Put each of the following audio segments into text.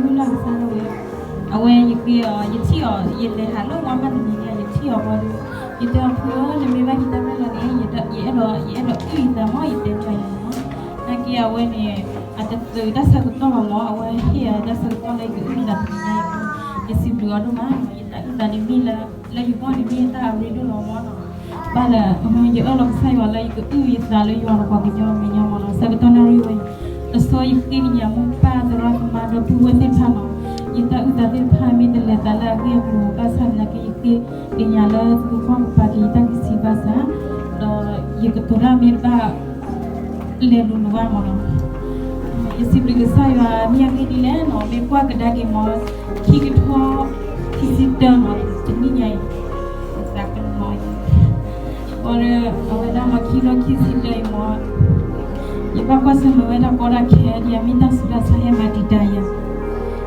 မုၢ်လၢ်ကစၢ်ဒၣ်ဝဲ, အဝဲယဃ့အီၤ ယထံၣ်အီၤ ယလဲၤဟးလၢဝါဘၣ်တနံၤန့ၣ် ယထံၣ်အီၤဘီဒီး ယတဲအီၤဖုဧၢ နမ့ၢ်ဘၣ်ယတၢ်ရဲၣ်လီၤန့ၣ် ယအဲၣ်ဒိးအုၣ်ယသးမၢ် ယတဲတၢ်အံၤမၢ်. နာ်က့အဝဲန့ၣ် အတသုးတၢ်ဆၢကတီၢ်ဘၣ်မၢ် အဝဲဟ့ၣ်အတၢ်ဆၢကတီၢ်လၢယကအုၣ်ယသးတနံၤညါအံၤမၢ်. ယစံးဘျုးအီၤဒိၣ်မး, ယတၢ်အုၣ်သးန့ၣ်မ့ၢ်လၢ လၢယဂီၢ်န့ၣ်မ့ၢ်တၢ်အရ့ဒိၣ်လီၤမၢ်နီၤ. ဘၣ်လၢ ယအၢၣ်လီၤကစၢ်ယွၤလၢယကအုၣ်ယသးလၢယွၤဒီးပှၤကညီမဲာ်ညါမၢ်နီၤ. ဆၢကတီၢ်နၣ်ရံၣ်ဝဲအံၤ အဆိယဃ့ကညးမိၢ်ပၢ်သရၣ်သမါဒီပုၢ်ဝဲၢ်သ့ၣ်တဖၣ်နီၤ, ယတၢ်အုၣ်သးသ့ၣ်တဖၣ်မ့ၢ်တလဲၤသးလၢအဂ့ၢ်အကျိၤ ဘၣ်ဆၣ်သနာ်က့ယဃ့ကညးလၢသုကကွၢ်ကပၤက့ၤယတၢ်ဂံၢ်ဆံးဘၣ်ဆၣ်, ဒီးယကတိၤတၢ်မ့ၢ်တဘၣ် လဲၤလိၤလိၤဘၣ်မၢ်နီၤ. ယစံးဘျုးကစၢ်ယွၤမ့ၢ်အဂ့ၢ်ဒ်လဲၣ်နီၤ, မ့ၢ်ကွၢ်ကဒါက့ၤမၢ် ခံကထိခံဆံတၢနီၤ တနံၣ်ညါအံၤ သးကနီၤအံၤ ဘီဒီး အဝဲဒၣ်မၢ် ခံကထိခံဆံတၢအံၤမၢ် ယဘၣ်ကွၢ်ဆၢၣ်မဲာ်ဝဲဒၣ်ကီတၢ်ခဲဒ်အမ့ၢ်တၢ်ဆူးတၢ်ဆါဟဲမၤတံာ်တာ်ယၤ,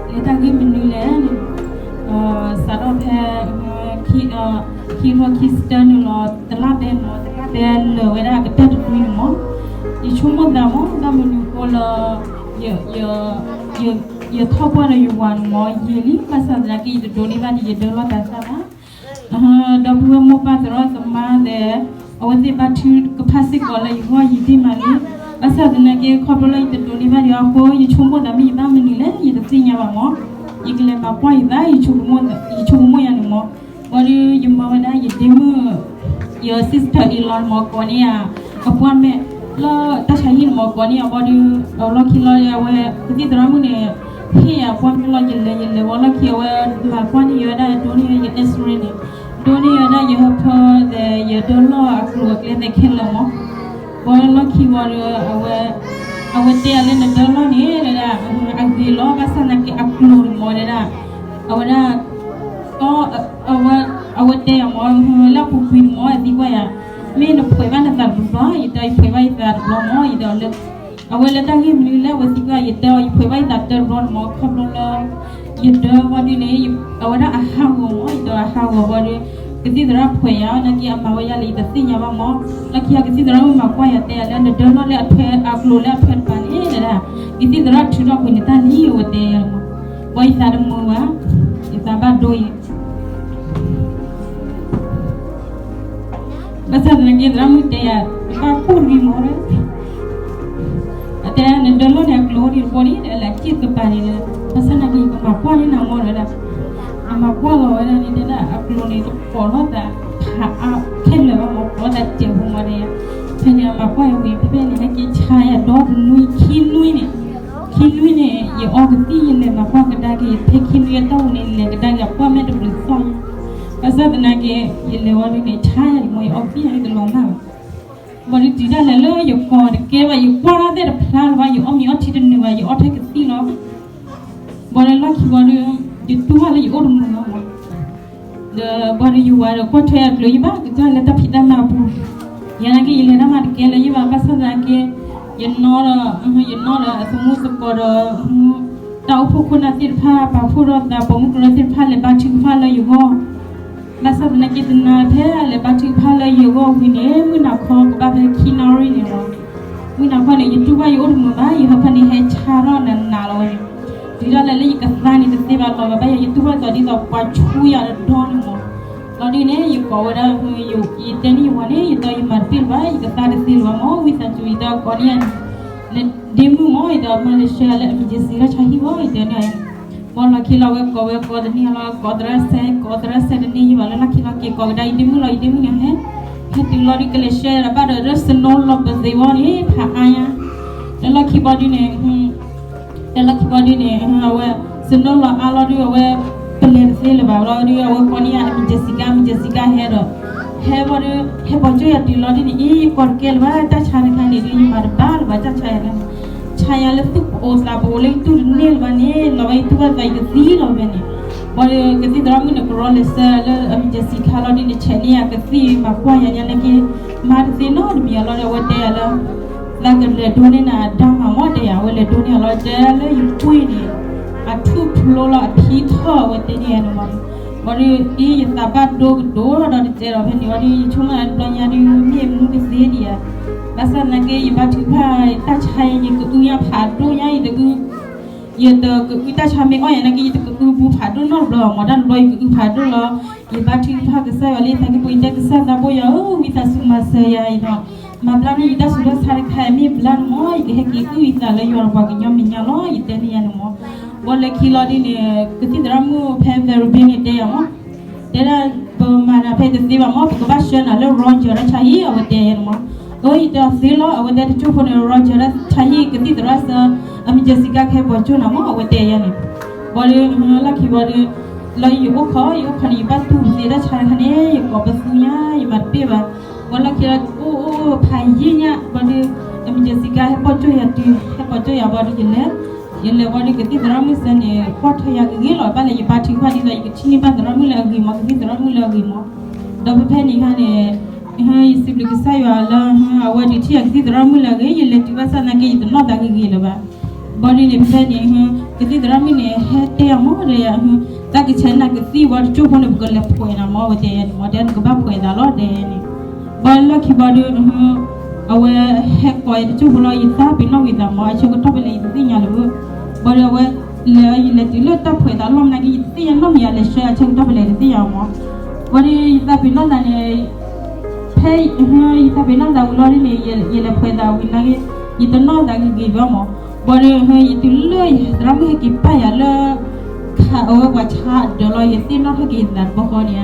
လၢတၢ်ဂ့ၢ်မနုၤလဲၣ်န့ၣ် စးထီၣ်ဖဲ ခံကထိခံဆံတၢန့ၣ်လီၤ တလါဘဲမၢ် တလါဘဲလၢာ်ဝဲဒၣ်အကတၢၢ်တနွံန့ၣ်မၢ် ယဆိကမိၣ်သးမၢ် ဘၣ်မနုၤဃိလၢ ယထီၣ်ပှၢ်ဒီးယဝၤန့ၣ်မၢ် ယံာ်လံ ဘၣ်ဆၣ်သနာ်က့ ယတဒိးန့ၢ်ဘၣ်ဒီးယဒၢလီၢ်သးစၢ်ဘၣ်. ဒီပုၢ်ဝဲၢ်မိၢ်ပၢ်သရၣ်သမါသ့ၣ် အဝဲသ့ၣ်ဘါထုကဖၣ်စ့ၢ်ကီးလၢယဂီၢ်ယံာ်ဒံးမးလံ. ဘၣ်ဆၣ်သနာ်က့ ခီဖျိလၢယတဒိးန့ၢ်ဘၣ်ဒီးအဃိ ယဆိကမိၣ်သးမ့ၢ်ယဘၣ်မနုၤလဲၣ် ယတသ့ၣ်ညါဘၣ်မၢ်. ယကလဲၤမၤကွၢ်ယသး ယဆိကမိၣ်ယၤန့ၣ်မၢ်. ဘီဒီးယမၢဝဲဒၣ်ယဒ့မုၣ် ယ sister in law မၢ် ကိးန့ၢ်ယၤ အပှၢ်မဲာ် လၢတၢ်ဆါဟံၣ်န့ၣ်မၢ် ကိးန့ၢ်ယၤဘီဒီး အလီၢ်ခံလီၤ အဝဲ ကသံၣ်သရၣ်မုၣ်န့ၣ် ဟ့ၣ်ယၤပှၢ်မဲာ်လီၤ ယလဲၤယလဲၤဝဲလီၢ်ခံ အဝဲမၤကွၢ်န့ၢ်ယၤဝဲဒၣ် ဒိန့ၢ်ယၤယ X-ray န့ၣ် ဒိန့ၢ်ယၤဝဲဒၣ်ယဟၢဖၢဒီး ယဒၢလီၢ်အကျိၤအကျဲသ့ၣ်ခဲလၢာ်မၢ်. ဘီလီၢ်ခံဘီဒီး အဝဲတဲယၤလၢနဒၢလီၢ်န့ၣ် အဂ့ၤလီၤ ဘၣ်ဆၣ်သနာ်က့အကျိၤန့ၣ်မၢ်ဒဲဒၣ် အဝဲဒၣ် အဝဲတဲယၤမၢ် လၢအပူၤကွံာ်န့ၣ်မၢ် အသံကွၢ်ယၤ မ့ၢ်နဖှဲးဘၣ်နသးတဘျီဘျီ ယတဲယဖှဲးဘၣ်ယသးတဘျီမၢ် ယတဲအီၤလၢ အဝဲလၢတၢ်ဂ့ၢ်မနုၤလဲၣ် အဝဲသံကွၢ်ယၤ ယတဲအီၤ ယဖှဲးဘၣ်ယသးတဘျီတဘျီန့ၣ်မၢ် ခီဖျိလၢ ယဒၢဘီဒုန့ၣ် အဝဲဒၣ်အဟးဂီၤမၢ် ယတဲအီၤအဟးဂီၤဘီဒီး ကသံၣ်သရၣ်ဖှဲးယၤ နာ်က့အမၤဝဲယၤလၢယတသ့ၣ်ညါဘၣ်မၢ် လီၢ်ခံအီၤ ကသံၣ်သရၣ်မုၣ်မၤကွၢ်ယၤတဲယၤလၢ နဒၢလီၢ်လၢအထွဲအကျိၤလၢအထွဲတပၤန့ၣ် ဒဲဒၣ် ကသံၣ်သရၣ်ထုးထီၣ်ကွံာ်နတၢ်လံ အဝဲတဲယၤမၢ် ဘီယသးတမုာ်ဘၣ် ယသးဘၣ်ဒိအံၤ ဘၣ်ဆၣ်သနာ်က့ သရၣ်မုၣ်တဲယၤ တဘၣ်ကိၢ်တဂ့ၤမၢ် အတဲနဒၢလီၢ်န့ၣ် အကျိၤဒ်တဘီလံ လဲၤစ့ၢ်ကပၤန့ၣ် ဘၣ်ဆၣ်သနာ်က့ ယကမၤကွၢ်န့ၢ်နၤမၢ်ဒဲဒၣ် အမၤကွၢ်လီၤဝဲဒၣ်န့ၣ် တဲဒၣ်အကျိၤန့ၣ် တကိးလိာ်သး ဖးအါခဲလၢာ်ဘၣ်မၢ် ကိးလိာ်သးစဲးဖိမၢ်ဒဲယၤ ဖဲန့ၣ်အမၤကွၢ်ယၤဝံၤ ဖဲဖဲန့ၣ် နာ်က့ဆါယၤဒီတနွံ ခံနွံန့ၣ် ခံနွံန့ၣ် ယအီကသံၣ် ယလဲၤမၤကွၢ်ကဒါက့ၤ ဖဲခံနွံအတီၢ်ပူၤန့ၣ် လဲၤကဒါက့ၤအကွၢ်မဲာ်တဘျုးသီၣ်ညါ ဘၣ်ဆၣ်သနာ်က့ ယလဲၤဝဲဒၣ်န့ၣ် ဆါယၤဒ်မၢ် ယအီကသံၣ်ယၤန့ၣ်တလီၤမၢ်ဘၣ် ဘၣ်ဒီးတုၤဒၣ်လဲာ်လၢယကိးတကဲဘၣ် ယကွၢ်တၢ်သ့ၣ်တဖျါလၢၤဘၣ် ယအီၣ်မ့ၤအီထံတနုာ်ဘၣ် ယအီထဲကသံၣ်လီၤ ဘၣ်ဒီးလီၢ်ခံဘၣ်ဒီး ယတူၢ်ဘၣ်လၢယအိၣ်တမုာ်လီၤမၢ် ဒီးဘၣ်ဒီးယဝၤဒီးကွၢ်ထွဲအကျိၤယဘၣ် ကတၢၢ်လၢတၢ်ဖံးတၢ်မၤအပူၤ ယၤနာ်က့ ယလဲၤတၢ်မၤတကဲလၢၤယဘၣ် ဘၣ်ဆၣ်သနာ်က့ ယနီၢ်ဒီး ယနီၢ်ဒီးအသမူသကိးဒီး တၢ်အိၣ်ဖှိၣ်ခိၣ်နၢ်သ့ၣ်တဖၣ် ပာ်ဖှိၣ်ထီၣ်သး ပိာ်မုၣ်ကရၢသ့ၣ်တဖၣ် လဲၤဘါထုကဖၣ်လၢယဂီၢ် ဘၣ်ဆၣ်သနာ်က့ တနၤဖဲအလဲၤဘါထုကဖၣ်လၢယဂီၢ်ဝံၤန့ၣ် မုၢ်နၤခီကဘၣ်ဖဲခံနၣ်ရံၣ်န့ၣ်လီၤ. မုၢ်နၤခီန့ၣ် ယတူၢ်ဘၣ်ယအိၣ်တမုာ်ဘၣ် ယဟၢဖၢန့ၣ်ဟဲဆါထီၣ်နးနးလီၤဝဲန့ၣ် တုၤဒၣ်လဲာ်လၢယကသါန့ၣ် တသ့ဘၣ်လီၤဘၣ်ဘၣ်ယၤ ယတူၢ်ဘၣ်သိးဒ်သိးပှၤဆူယၤတဒီန့ၣ်မၢ်. လီၤဒုန့ၣ် ယကိးဝဲဒၣ် ယတဲန့ၢ်ယဝၤန့ၣ် ယတဲယမၤတပ့ၢ်လၢၤဘၣ် ယကသါတသ့လၢၤဘၣ်မၢ် ဝံသးစူၤ ယတဲကိးန့ၢ်ယၤန့ၣ် နဒ့မုၣ်မၢ် ယတဲမၤလဲၤဆှၢယၤလၢ emergency လၢဆါဟံၣ်မၢ် ယတဲန့ၢ်အီၤ ဘီလီၢ်ခံလီၤဝဲကိးဝဲကိးတန့ၢ်လီၤ ကိးသရၣ်စဲ ကိးသရၣ်စဲတန့ၢ်ယဘၣ်လၢလီၢ်ခံလီၤက့ၤကိးကဒါ ယဒ့မုၣ်လီၤ ယဒ့မုၣ်န့ၣ်ဟဲ ဟဲတုၤလီၤဒုးကလဲၤဆှၢယၤဒီးဘၣ်ဒီး စနိလီၤပသ့ဝဲန့ၣ် ဖးအါညါ လၢလီၢ်ခံဘီဒုန့ၣ် လၢလီၢ်ခံဘီဒုန့ၣ် အဝဲ စနိလီၤအါလီၤဒုး အဝဲ ပလဲၤတသ့လၢၤဘၣ်လီၤဒုး အဝဲကိးန့ၢ်ယၤ emergency ကါ emergency ကါဟဲဒီး ဟဲဘီဒုး ဟဲပိာ်ကၠိၣ်ယၤတုၤလီၤဒုန့ၣ် အ့ ယကိးတကဲလၢၤဘၣ် တၢ်ဆါတခါန့ၣ်ဒုး ယမၤတဘၣ်လၢၤဘၣ် တၢ်ဆါယၤန့ၣ် ဆါယၤလၢသူၣ်အိၣ်သးပအိၣ်လၢယတူၢ်တန့ၢ်လၢၤဘၣ်န့ၣ် လီၤဘၣ်ယတူၢ်ဘၣ်သးယကသံလီၤဖဲန့ၣ် ဘီဒုး ကသံၣ်သရၣ်မုၣ်န့ၣ် ကရီလဲၤဆှၢလၢ emergency ကါလီၤဒုးန့ၣ် ဆဲးန့ၢ်ယၤကသံၣ်မၤကွၢ်ယၤညါနာ်က့ မၤတသ့နီတမံၤအလီၤဒီး အဝဲတဲယၤလၢ သးကလဲၤဒိန့ၢ်နၤအဒါမးမၢ် တဲယၤ အဝဲလဲၤဒိန့ၢ်အလီၤ တဲလၢယကွၢ်န့ၣ် အထူၣ်ဖျိလီၤအဖံထီၣ် အဝဲတဲန့ၢ်ယၤန့ၣ်မၢ် ဘီဒုး အ့ ယသးဘၣ်ဒိကဒိၣ်ဒီးတတဲဒီးဖဲန့ၣ်ဝံၤဒီး ယဆိကမိၣ်တဘျီညါဒုး မ့ၢ်မူတသ့ဒံးဧါ ဘၣ်ဆၣ်သနာ်က့ ယဘါထုကဖၣ် တၢ်ဆါယၤ ယကအုညါဖးဒိၣ်ညါ ယတအု ယတကအုတၢ်ဆါမ့ၢ်အီၣ်ယၤနာ်က့ ယတကအုဘူးဖးဒိၣ်နီတဘျီမး, တၢ်တဘျီယကအုဖးဒိၣ်လီၤ. ယဘါထုကဖၣ်ကစၢ်ယွၤလၢယသးကံၢ်ပူၤ ယတဲကစၢ်သးဘိယွၤဧၢ, ဝံသးစူၤမၤစၢၤယၤအံၤဒီး မၤဘျါန့ၢ်ယတၢ်ဆူးတၢ်ဆါတခါအံၤ မ့ၢ်ဘျါန့ၣ်မး ယကဟဲက့ၤအုၣ်ယသးလၢယွၤဒီးပှၤကညီမဲာ်ညါလီၤ ယတဲန့ၢ်ယၤန့ၣ်မး. ဘၣ်လၢခံလီၤဒ်န့ၣ် ကသံၣ်သရၣ်မုၣ်ဖဲ Caribbean န့ၣ်တဲယၤမး တဲဒၣ် ပမၤနၤဖဲတသ့ဘၣ်မး ပကဘၣ်ဆှၢနၤလၢ Roger တၢ်ဆါဟံၣ် အဝဲတဲယၤန့ၣ်မး. အၢ ယတဲအီၤသ့လီၤ အဝဲတဲတကၠိၢ်ဖိန့ၣ် Roger တၢ်ဆါဟံၣ် ကသံၣ်သရၣ်စၢ အမ့ၢ် Jessica ကဟဲပိာ်ကၠိၢ်နၤမး အဝဲတဲယၤန့ၣ်. ဘၣ်ဒီး လီၢ်ခံဘၣ်ဒီး လီၤယအိၣ်ခိး ယအိၣ်ခိးန့ၣ် ယဘၣ်တူၢ်ပသ့တၢ်ဆါတခါန့ၣ် ယကိးပသူညါ ယမၤတပ့ၢ်ဘၣ်. ဘၣ်လီၢ်ခံလီၤ အိၣ်အိၣ်ဖးယံာ်ညါ ဘၣ်ဒီး အမ့ၢ် Jessica ဟဲပိာ်ကၠိၢ်ယၤတုၤ ဟဲပိာ်ကၠိၢ်ယၤဘၣ်ဒီးယလဲၤ ယလဲၤဘၣ်ဒီးကသံၣ်သရၣ်မုၣ်စၢန့ၣ် ကွၢ်ထွဲယၤဂ့ၤဂ့ၤလီၤ. ဘၣ်လဲၣ် ယဘါထုကဖၣ်ဒ်သိး ယကထံၣ်န့ၢ်ဘၣ်သရၣ်မုၣ်လၢအဂ့ၤမး ကသံၣ်သရၣ်မုၣ်လၢအဂ့ၤမး. ဒီးဖဲဖဲန့ၣ်အခါန့ၣ် ယစံးဘျုးကစၢ်ယွၤလၢ အဝဲဒုးထံၣ်ယၤကသံၣ်သရၣ်မုၣ်လၢအဂ့ၤ ယလဲၤတုၤဘၣ်ဆၣ်သနာ်က့ ယတနီၣ်သးဂ့ၤဂ့ၤလၢၤဘၣ်. ဘၣ်ဒီးန့ၣ် ဖဲဖဲန့ၣ် ကသံၣ်သရၣ်မုၣ်န့ၣ် ဟဲတဲယၤမး တဲယၤ သးကဆဲးနၤကသံၣ်ဝံၤတကၠိၢ်ဖိန့ၣ် ပကလဲၤဖှဲးနၤမး အဝဲတဲယၤန့ၣ်မး တဲနကဘၣ်ဖှဲးသးလီၤ တဲန့ၣ်. ဘၣ်လီၢ်ခံဘၣ်ဒီး အဝဲဟဲကိးယၤတကၠိၢ်ဖိလီၤ ယသးပ့ၤနီၣ်ဝံၤသးမး အဆၢကတီၢ်ဖဲလဲၣ် ယတသ့ၣ်ညါလၢၤ. ဘၣ်ဒီးအဝဲလဲၤ ယလဲၤတုၤလၢတၢ်ဖှဲးသးလီၢ်မနၤက့ ယတသ့ၣ်ညါနီတမံၤ အလဲၤဆှၢအဆၢကတီၢ်ဖဲလဲၣ်တသ့ၣ်ညါမး. ဘၣ်ဒီးယသးပ့ၤနီၣ်သးန့ၣ် ဖဲယသးပ့ၤနီၣ်သးဝံၤလီၤဒ်န့ၣ် ယလဲၤဖှဲးသးဝံၤနာ်က့ ယတနီၣ်သးဂ့ၤဂ့ၤဘၣ်မး. ဘၣ်ဒီး ယတုၤလၢသရၣ်မုၣ်ဟဲက့ၤပာ်ယၤလၢ ခးအဝဲပှၤဆါအဒၢးလီၤ ယသ့ၣ်နီၣ်ထီၣ်က့ၤယသးတဘျီဃီန့ၣ်ဧါ. ယကွၢ်ထီၣ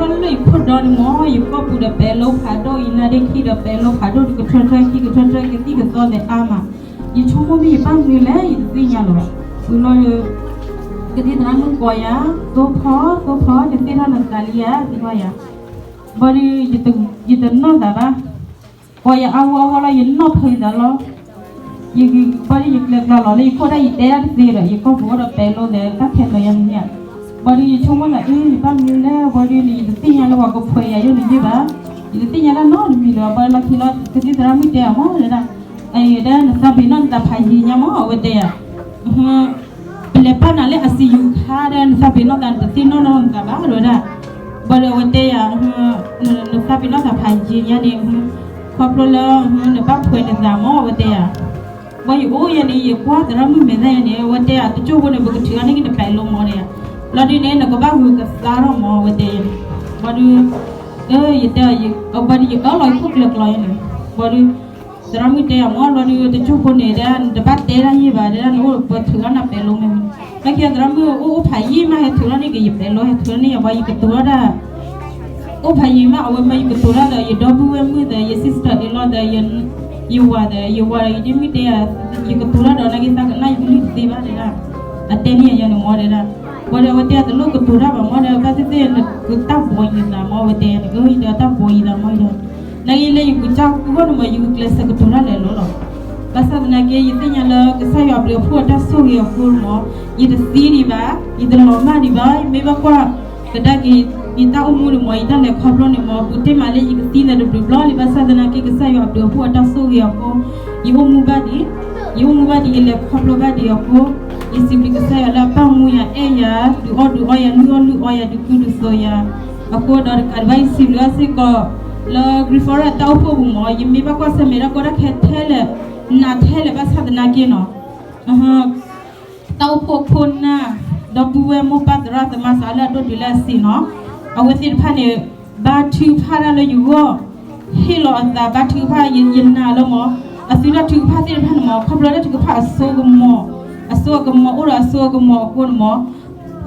်လၢယခိၣ်ဒီန့ၣ်မး ယကိာ်ပူၤဒီးပဲာ်လိဖးဒိၣ် ယနါဒ့ခံဒီးပဲာ်လိဖးဒိၣ် ကထၢထၢခံကထၢထၢ ကသံၣ်ကသီသဲးအါမး. ယဆိကမိၣ်မ့ၢ်ယဘၣ်မနုၤလဲၣ် ယတသ့ၣ်ညါလၢၤဘၣ်. ဝံၤလီၤဒီး ကသံၣ်သရၣ်မုၣ်ကိးယၤ သိဖိ သိဖိ တသ့ၣ်ထီၣ်နသးလံဧါ သံကွၢ်ယၤ. ဘၣ်ဒီး ယတနီၣ်သးဘၣ်. ကိးယၤအါဂီၢ်အါဂီၢ်လီၤ ယနီၣ်ဖုးသးလီၤ. ယဂံၢ်ဘၣ်ဒီးယကျဲၤကျါလီၤလၢယခိၣ်ဒၣ် ယတဲဒၣ်တသ့ဒီး ယကိာ်ပူၤအိၣ်ဒီးပဲာ်လိသဲး တၢ်ခဲလၢာ်ယါန့ၣ်ဧါ. ဘၣ်ဒီးယဆိကမိၣ်သး အ့ ယဘၣ်မနုၤလဲၣ် ဘၣ်ဒီးန့ၣ် ယတသ့ၣ်ညါလၢပှၤကဖှဲးယၤယိၣ်န့ၣ်ယ့ၢ်ဘၣ်. ယတသ့ၣ်ညါတၢ်နီတမံၤလၢၤဘၣ်. ဘၣ်လီၢ်ခံလီၤ ကသံၣ်သရၣ်မုၣ်တဲယၤမး တဲဒၣ် အံၤဒၣ်နသးပ့ၤနီၣ်နသးဖးယံၤညါမး အဝဲတဲယၤ ပလဲၤပာ်နၤလၢအစံာ်ယူၤခါဒီး နသးပ့ၤနီၣ်သး နတသ့ၣ်နီၣ်နီၢ်နသးဘၣ် တဲဝဲဒၣ်. ဘၣ်ဒီးအဝဲတဲယၤ နသးပ့ၤနီၣ်သးဖးယံၤညါန့ၣ် ခီဖျိလၢ နဘၣ်ဖှဲးနသးမး အဝဲတဲယၤ. ဘၣ်ယအိၣ်ယဲန့ၣ် ယကွၢ်သရၣ်မုၣ်မဲာ်ညါယဲန့ၣ် အဝဲတဲယၤ တကၠိၢ်ဖိန့ၣ် ပကထုးအီၤန့ၢ်က့ၤနပဲာ်လိမး တဲယၤ. ဘျီဒုန့ၣ် နကဘၣ်ဂုာ်ကသါထီၣ်မး အဝဲတဲယဲန့ၣ်. ဘၣ်ဒီး ယတဲ ဘၣ်ဒီးယအၢၣ်လီၤယခိၣ်ကျၢၤကျီၤယဲန့ၣ်. ဘၣ်ဒီး သရၣ်မုၣ်တဲယၤမး ဘျီဒု တကၠိၢ်ဖိန့ၣ် တဲဒၣ် နတဘၣ်တဲတၢ်ယ့ၢ်ဘၣ် တဲဒၣ် နအိၣ်ပထုးအီၤနပဲာ်လိမး. ဘၣ်ခံသရၣ်မုၣ်အိၣ်အိၣ်ဖးယံာ်မး ဟဲထုးထီၣ်န့ၢ်က့ၤယပဲာ်လိ ဟဲထုးန့ၢ်ယၤ ဘၣ်ယကတိၤထီၣ်ဒၣ် အိၣ်ဖးယံာ်မး အဝဲမ့ၢ်ယကတိၤတၢ်ဒီး ယဒီပုၢ်ဝဲၢ်မုၣ်ဒီး ယ sister အ့လီၤဒီး ယဝၤဒီး ယဝၤဒီး ယဒ်မုၣ်တဲယၤ ယကတိၤတၢ်ဒီး နာ်က့သးကနၣ်ယကလုၢ်တသ့ဘၣ်တဲဒၣ်. အတဲန့ၢ်ယၤန့ၣ်မးတဲဒၣ်. ဘၣ်ဒီးအဝဲတဲယၤ တလိၣ်ကတိၤတၢ်ဘၣ်မးဒီး ဘၣ်သ့ၣ်သ့ၣ်နကတၢ်ဘှီယံၤသးမး အဝဲတဲယၤန့ၣ် အၢ ယတဲတၢ်ဘှီယံၤသးမးဒီး နာ်က့လၢယကစၢ်ဂီၢ်န့ၣ်မး ယဂုာ်ကျဲးစၢးကတိၤတၢ်လဲၤလိၤလီၤ. ဘၣ်ဆၣ်သနာ်က့ ယသ့ၣ်ညါလၢကစၢ်ယွၤအဘျုးအဖှိၣ်အတၢ်ဆိၣ်ဂ့ၤအဃိမး ယတသံဒံးဘၣ် ယတလီၤမၢ်ဒံးဘၣ် မ့ၢ်ဘၣ်ကွၢ်ကဒါက့ၤ ယတၢ်အိၣ်မူန့ၣ်မး ယတၢ်လဲၤခီဖျိန့ၣ်မး ဘူးတ့ၢ်မးလၢယကသံလၢၤတဘျုးဘျီလံ ဘၣ်ဆၣ်သနာ်က့ ကစၢ်ယွၤအဘျုးအဖှိၣ်အတၢ်ဆိၣ်ဂ့ၤအဃိ ယအိၣ်မူဘၣ်ဒံး ယအိၣ်မူဘၣ်ဒံး ယလဲၤခီဖျိဘၣ်ဒံးအဃိ ယစံးဘျုးကစၢ်ယွၤလၢအပာ်မူယၤအဲၣ်ယၤ ဒုးအီၣ်ဒုးအီယၤ လုၢ်အီၣ်လုၢ်အီယၤ ဒုးကူဒုးသိးယၤ အဃိဒီးတကးဒံးဘၣ် ယစံးဘျုးဘၣ်စ့ၢ်ကီး လၢ Griffin တၢ်အိၣ်ဖှိၣ်ပူၤမး ယမ့ၢ်ဘၣ်ကွၢ်ဆၢၣ်မဲာ်တၢ်ကီတၢ်ခဲထဲလဲၣ် နးထဲလဲၣ် ဘၣ်ဆၣ်သနာ်က့နီၤ တၢ်အိၣ်ဖှိၣ်ခိၣ်နၢ် ဒီပုၢ်ဝဲၢ်မိၢ်ပၢ်သရၣ်သမါစးလၢအဒိၣ်တုၤလၢအဆံးနီၤ အဝဲသ့ၣ်တဖၣ်န့ၣ် ဘါထုကဖၣ်တၢ်လၢယဂီၢ် ဟ့ၣ်လီၤအသးဘါထုကဖၣ် ယနာ်လၢမး အသုတၢ်ထုကဖၣ်သ့ၣ်တဖၣ်န့ၣ်မး ခီဖျိတၢ်ထုကဖၣ်အစိကမီၤ အစိအကမီၤအိၣ်ဒီးအစိအကမီၤအဃိန့ၣ်မး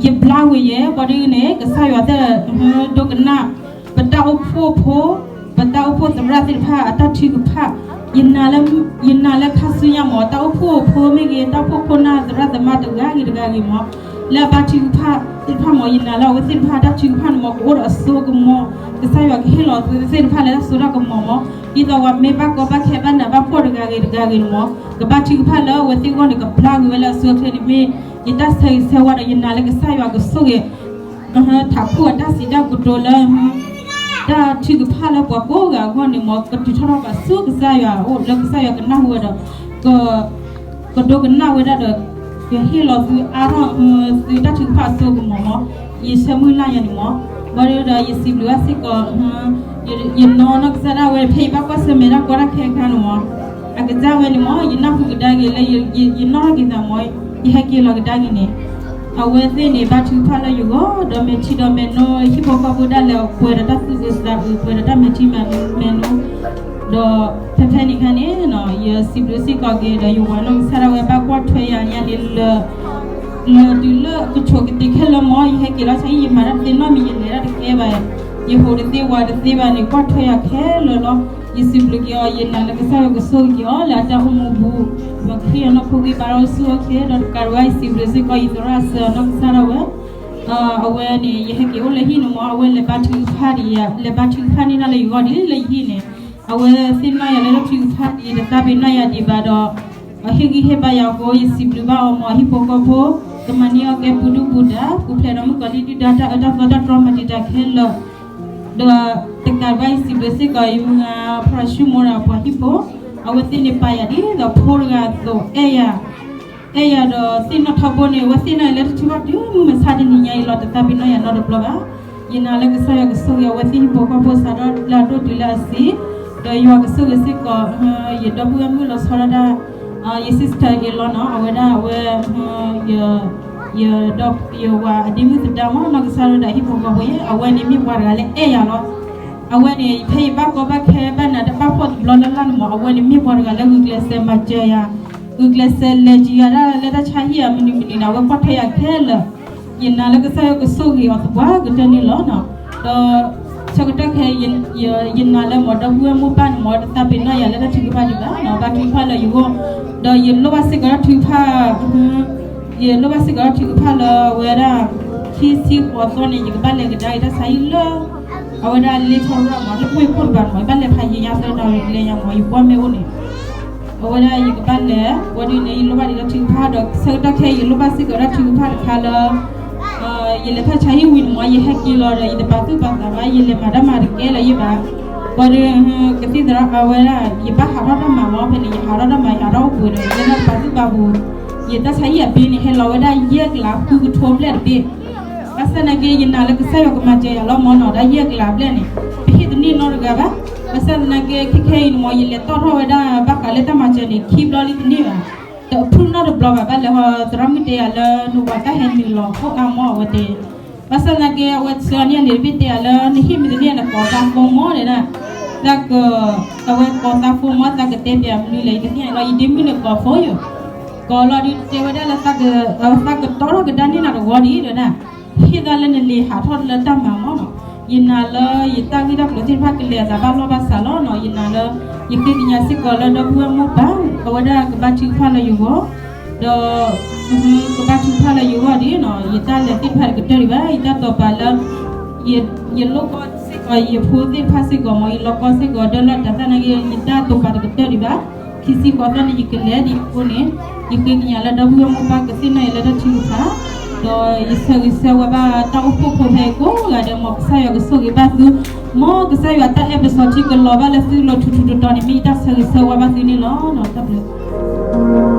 ယဘျါဝဲယဲ ဘၣ်ဒ်န့ၣ် ကစၢ်ယွၤသ့ၣ်ဒိကနၣ် ပတၢ်အိၣ်ဖှိၣ်ဖိ ပတၢ်အိၣ်ဖှိၣ်သရၣ်သ့ၣ်တဖၣ် အတၢ်ထုကဖၣ် ယနာ်လၢ ယနာ်လၢခါဆူညါမး တၢ်အိၣ်ဖှိၣ်ဖိမ့ၢ်ဂ့ၤ တၢ်အိၣ်ဖှိၣ်ခိၣ်နၢ်သရၣ်သမါတဂၤဂ့ၤတဂၤဂ့ၤမး လၢအဘါထုကဖၣ်သ့ၣ်တဖၣ်မး ယနာ်လၢအဝဲသ့ၣ်တဖၣ်တၢ်ထုကဖၣ်န့ၣ်မး ကအိၣ်ဒီးအစိကမီၤ ကစၢ်ယွၤကဟ့ၣ်လီၤသုသ့ၣ်တဖၣ်လၢတၢ်စိတၢ်ကမီၤမး ဒ်သိးပှၤမ့ၢ်ဘၣ်ကီဘၣ်ခဲဘၣ်နးဘၣ်ဖှီၣ်တဂၤဂ့ၤတဂၤဂ့ၤန့ၣ်မး ကဘါထုကဖၣ်လၢအဝဲသ့ၣ်အဂီၢ်န့ၣ် ကဘျါဝဲလၢအစိအချ့န့ၣ်မ့ၢ် ယတၢ်ဆၢဂ့ၤဆၢဝါဒီးယနာ်လၢကစၢ်ယွၤကဆိၣ်ဂ့ၤ ထးခိၣ်အတၢ်စံးတၢ်ကတိၤလၢ တၢ်ထုကဖၣ်လၢပှၤကိးဂၤအဂီၢ်န့ၣ်မး ကတုၤထီၣ်ထီၣ်ဘၣ်ဆူကစၢ်ယွၤအအိၣ်လၢကစၢ်ယွၤကနၢ်ဟူဝဲဒီး ကဒိကနၣ်ဝဲဒၣ်ဒီး ကဟ့ၣ်လီၤသုအါထီၣ် သုတၢ်ထုကဖၣ်အစိကမီၤမး ယဆၢမုၢ်လၢ်ယၤန့ၣ်မး ဘၣ်ဒီးယစံးဘျုးဘၣ်စ့ၢ်ကီး ယနီၢ်နီၢ်ကစၢ်ဒၣ်ဝဲ ဖဲယဘၣ်ကွၢ်ဆၢၣ်မဲာ်တၢ်ကီတၢ်ခဲအခါန့ၣ်မး အကစၢ်ဝဲန့ၣ်မ့ၢ် ယနၢ်ဟူကဒါက့ၤလၢ ယနီၣ်ထီၣ်က့ၤသးမ့ၢ် ယဟဲက့ၤလီၤကဒါက့ၤန့ၣ်, အဝဲသ့ၣ်န့ၣ် ဘါထုကဖၣ်လၢယဂီၢ် ဒီးမဲာ်ထံဒီးမဲာ်နိ ဟံၣ်ဖိဃီဖိဒၣ်လဲာ်ပှဲၤဒီးတၢ်သူၣ်အုးသးအုး ပှဲၤဒီးတၢ်မဲာ်ထံမဲာ်နိ, ဒီးဖဲဖဲန့ၣ်ခါန့ၣ် ယစံးဘျုးစ့ၢ်ကီးက့ၤဒီး ယဝၤနီၢ်ကစၢ်ဒၣ်ဝဲဘၣ်ကွၢ်ထွဲယၤညါန့ၣ်လၢ လၢတုၤလၢကဆိးကတ့ၤခဲလၢာ်မ့ၢ် ယဟဲက့ၤလီၤဆါဟံၣ် ယမၤတၢ်တသ့နီတမံၤ ယလဲၤတၢ်တကဲဘၣ်, ယဟိးတသ့ဝးတသ့ဘၣ်န့ၣ် ကွၢ်ထွဲယၤခဲလၢာ်လီၤ. ယစံးဘျုးက့ၤအီၤ ယနာ်လၢကစၢ်ယွၤကဆိၣ်ဂ့ၤအီၤလၢအတၢ်အိၣ်မူပူၤ, ဒီးကဟ့ၣ်အီၤနီၢ်ခိကံဘါထီၣ်ဆူၣ်အိၣ်ချ့ ဒီးတကးဒံးဘၣ် ယစံးဘျုးစ့ၢ်ကီး ယသရၣ်စၢၤနီၢ်ကစၢ်ဒၣ်ဝဲ အဝဲန့ၣ် ယဟဲက့ၤအိၣ်လၢဟံၣ်န့ၣ်မ့ၢ် အဝဲလဲၤဘါထုကဖၣ်ဒံးယၤ လဲၤဘါထုကဖၣ်န့ၢ်တၢ်လၢယဂီၢ်ဒ်လၢယဟံၣ်န့ၣ်, အဝဲသ့ၣ်နီၣ်ယၤလၢတၢ်ထုကဖၣ်ဒံး တသးပ့ၤနီၣ်ယၤဒံးဘၣ်ဒီး အဟ့ၣ်ဂံၢ်ဟ့ၣ်ဘါယၤအဃိ ယစံးဘျုးဘၣ်အီၤမ့ၢ် ဟံၣ်ဖိဃီဖိ ကမၤန့ၢ်အီၣ်ကဲပူၤဒုၣ်ပူၤဒါ ပူၤဖျဲးဒီးမုၣ်ကီၤလံၢ်ဒုၣ်ဒါတၢ်အၢတၢ်သီတၢ်တြီမၤတံာ်တာ်ခဲလၢာ် ဒီးတကးဘၣ် ယစံးဘျုးစ့ၢ်ကီး ယမုၢ်ဂၤ ဖရၣ်ၡူၣ်မိၢ်ဒီးအပှၤဟံၣ်ဖိ, အဝဲသ့ၣ်န့ၣ်ပာ်ယၤဒ်သိးဖိတဂၤအသိး အဲၣ်ယၤ, အဲၣ်ယၤဒီးသ့ၣ်နီၣ်ထီဘိန့ၣ် အဝဲသ့ၣ်နီၣ်ယၤလၢတၢ်ထုကဖၣ်တုၤမုၢ်မဆါတနံၤညါအံၤလီၤ တသးပ့ၤနီၣ်ယၤနီတဘျီဘၣ်. ယနာ်လၢကစၢ်ယွၤကဆိၣ်ဂ့ၤ အဝဲသ့ၣ်ဟံၣ်ဖိဃီဖိစးထီၣ်လၢအဒိၣ်တုၤလၢအဆံး, ဒီးယွၤကဆိၣ်ဂ့ၤစ့ၢ်ကီး ယဒီပုၢ်ဝဲၢ်မုၣ်လီၤဆီဒၣ်တၢ် ယ sister အံၤလီၤနီၤ အဝဲဒၣ်အဝဲ ယ ယဝၤအဒ့မုၣ်သဒါမ့ၢ်နီၢ်ကစၢ်ဒၣ်ဝဲဒီးဟံၣ်ဖိဃီဖိ အဝဲန့ၣ်မ့ၢ်ပှၤတဂၤလၢအဲၣ်ယၤလီၤ. အဝဲန့ၣ် ဖဲယဘၣ်ကီဘၣ်ခဲဘၣ်နးတၢ်ဘၣ်ဖှီၣ်တဘျီလၢ်လၢ်န့ၣ်မ့ၢ် အဝဲန့ၣ်မ့ၢ်ပှၤတဂၤလၢဂုာ်ကျဲးစၢးမၤစၢၤယၤ, ဂုာ်ကျဲးစၢးလဲၤကံယၤဒၣ်လၢတၢ်ဆါဟံၣ်အမနုၤမနုၤန့ၣ် အဝဲကွၢ်ထွဲယၤခဲလၢာ်. ယနာ်လၢကစၢ်ယွၤကဆိၣ်ဂ့ၤအီၤသပှၢ်ကတၢၢ်န့ၣ်လီၤ. ဒီးဆၢကတီၢ်ခဲအံၤ ယနာ်လၢမ့ၢ်ဒီပုၢ်ဝဲၢ်မိၢ်ပၢ်န့ၣ်မ့ၢ် တသးပ့ၤနီၣ်ယၤလၢတၢ်ထုကဖၣ်ဒံးဘၣ်နီၤ ဘါထုကဖၣ်လၢယဂီၢ်, ဒီးယလိၣ်ဘၣ်စ့ၢ်ကီးတၢ်ထုကဖၣ် ယလိၣ်ဘၣ်စ့ၢ်ကီးတၢ်ထုကဖၣ်လၢအဝဲဒၣ် ခံဆံဃိးသီန့ၣ် ယကဘၣ်လဲၤကဒါက့ၤတၢ်ဆါဟံၣ်လၢ အဝဲဒၣ်လ့ထီရၣ်မ့ၢ် လၢဝ့ၢ်ခိၣ်တဘ့ၣ်မ့ၢ် ယဘၣ်လဲၤဖးယံာ်ညါသၢနၣ်ရံၣ်လၢညါမ့ၢ် ယပှၢ်မ့ၢ်အိၣ်န့ၣ် အဝဲဒၣ်ယကဘၣ်လဲၤ ဝံၤဒ်န့ၣ် ယလိၣ်ဘၣ်ဒံးတၢ်ထုကဖၣ်ဒီး ဆၢကတီၢ်ခဲအံၤ ယလိၣ်ဘၣ်စ့ၢ်ကီးတၢ်ထုကဖၣ်တခါလၢ ယလဲၤတၢ်ဆါဟံၣ်ဝံၤန့ၣ်မ့ၢ် ယဟဲက့ၤလီၤဒီး ယတပာ်သူၣ်ပာ်သးဘၣ် ယလဲၤမၤတၢ်မၤတကဲလၢၤယဘၣ်. ဝံၤဒီး ကသံၣ်သရၣ်အဝဲဒၣ် ယဘၣ်ဟးထီၣ်တၢ်မၤမ့ၢ် ဖဲန့ၣ် ယဟးထီၣ်တၢ်မၤ ယဟးထီၣ်အိၣ်ဘှံးဒီး ယလဲၤတၢ်ပာ်သူၣ်ပာ်သး ယတၢ်ဆါဟံၣ်အဘ့န့ၣ် ဟဲလီၤဝဲဒၣ်ယဲၢ်ကလးဃုကထိဘျဲၣ်တဘ့ၣ် ဘၣ်ဆၣ်သနာ်က့ ယနာ်လၢကစၢ်ယွၤကမၤစၢၤယၤလီၤမ့ၢ်နီၤ ဒီးယဲၢ်ကလးဘျဲၣ်န့ၣ် ပဟ့ၣ်တန့ၢ်နီတဂၤဘၣ်. ဘၣ်ဆၣ်သနာ်က့ ခဲခဲအံၤန့ၣ်မ့ၢ် ယလဲၤတီၣ်ထီၣ်ဝဲဒၣ် ဘၣ်ဃးလၢတၢ်မၤစၢၤန့ၣ် ခံဘျီလံတန့ၢ်ဘၣ်. ဒီးအဖုၣ်နီတဘျီဘၣ် ဘၣ်လဲၤဟီ သရၣ်မုၣ်တဲယၤလၢ နဝၤတၢ်ဟဲနုာ်လီၤအိၣ်အါမ့ၢ်အဝဲတဲ ဘၣ်ဆၣ်သနာ်က့ အဝဲဆှၢန့ၢ်န့ၣ်တဘ့ၣ်တဲယၤလၢ နဟ့ၣ်မ့ၢ်တန့ၢ် နကိးသးဖိမ့ၢ်တဲဒၣ် သးက အဝဲကိးသးဖိမ့ၢ် သးကတဲပျးမနုၤလဲၣ် ယတသ့ၣ်ညါလီၤ ယဒ့မုၣ်န့ၣ်ကိးဖိယိာ် ကိးလီၤဒုးတဲဝဲဒၣ်လၢ သးကတီၢ်ထီၣ်ကဒါန့ၢ်နၤတဝီဒံးတဲဒၣ် ဟ့ၣ်သးလၢနလံၤဟးထီၣ်လၢတၢ်မၤမ့ၢ်နီၤ. ယနာ်လၢယတၢ်ဂ့ၢ်တၢ်ကျိၤသ့ၣ်တဖၣ်ကလဲၤအသးဘၣ်လီၢ်ဘၣ်စးလီၤနီၤ. ယနာ်လၢ ယဃ့ကညးစ့ၢ်ကီးလၢဒီပုၢ်ဝဲၢ်မိၢ်ပၢ် အဝဲဒၣ်ကဘၣ်ထုကဖၣ်လၢယဂီၢ် ဒီး ကဘၣ်ထုကဖၣ်လၢယဂီၢ်ဒ်နီၤ. ယတၢ်လဲၤသ့ၣ်တဖၣ်တကတၢၢ်ဒံးဘၣ် ယတၢ်တိာ်ပာ်လၢ ယလိၣ်ကီစ့ၢ်ကီး ယဖိသ့ၣ်တဖၣ်စ့ၢ်ကီးမ့ၢ် ယလီၤကီစ့ၢ်ကီး ဒီးလၢတၢ်သၣ်နာ်က့ ယတၢ်တိာ်ပာ်တကတၢၢ်ဒံးဘၣ်. ခံဆံဃိးသီန့ၣ် ယကလဲၤဒံးအဃိန့ၣ် ယဃ့ကညးလၢဒီပုၢ်ဝဲၢ်မိၢ်ပၢ်ကသ့ၣ်နီၣ်ယၤလၢတၢ်ထုကဖၣ် ဒီးယဆၢဂ့ၤဆၢဝါဘၣ်တၢ်အိၣ်ဖှိၣ်ဖိဖဲအံၤကိးဂၤဒဲး မ်ကစၢ်ယွၤကဆိၣ်ဂ့ၤဘၣ်သု မ်ကစၢ်ယွၤတၢ်အဲၣ်ပစီထံကလီၤဘၣ်လၢသုလိၤထူးထူးတီၤတီၤန့ၣ် မ့ၢ်ယတၢ်ဆၢဂ့ၤဆၢဝါဘၣ်သုန့ၣ်လီၤ. တၢ်ဘျုး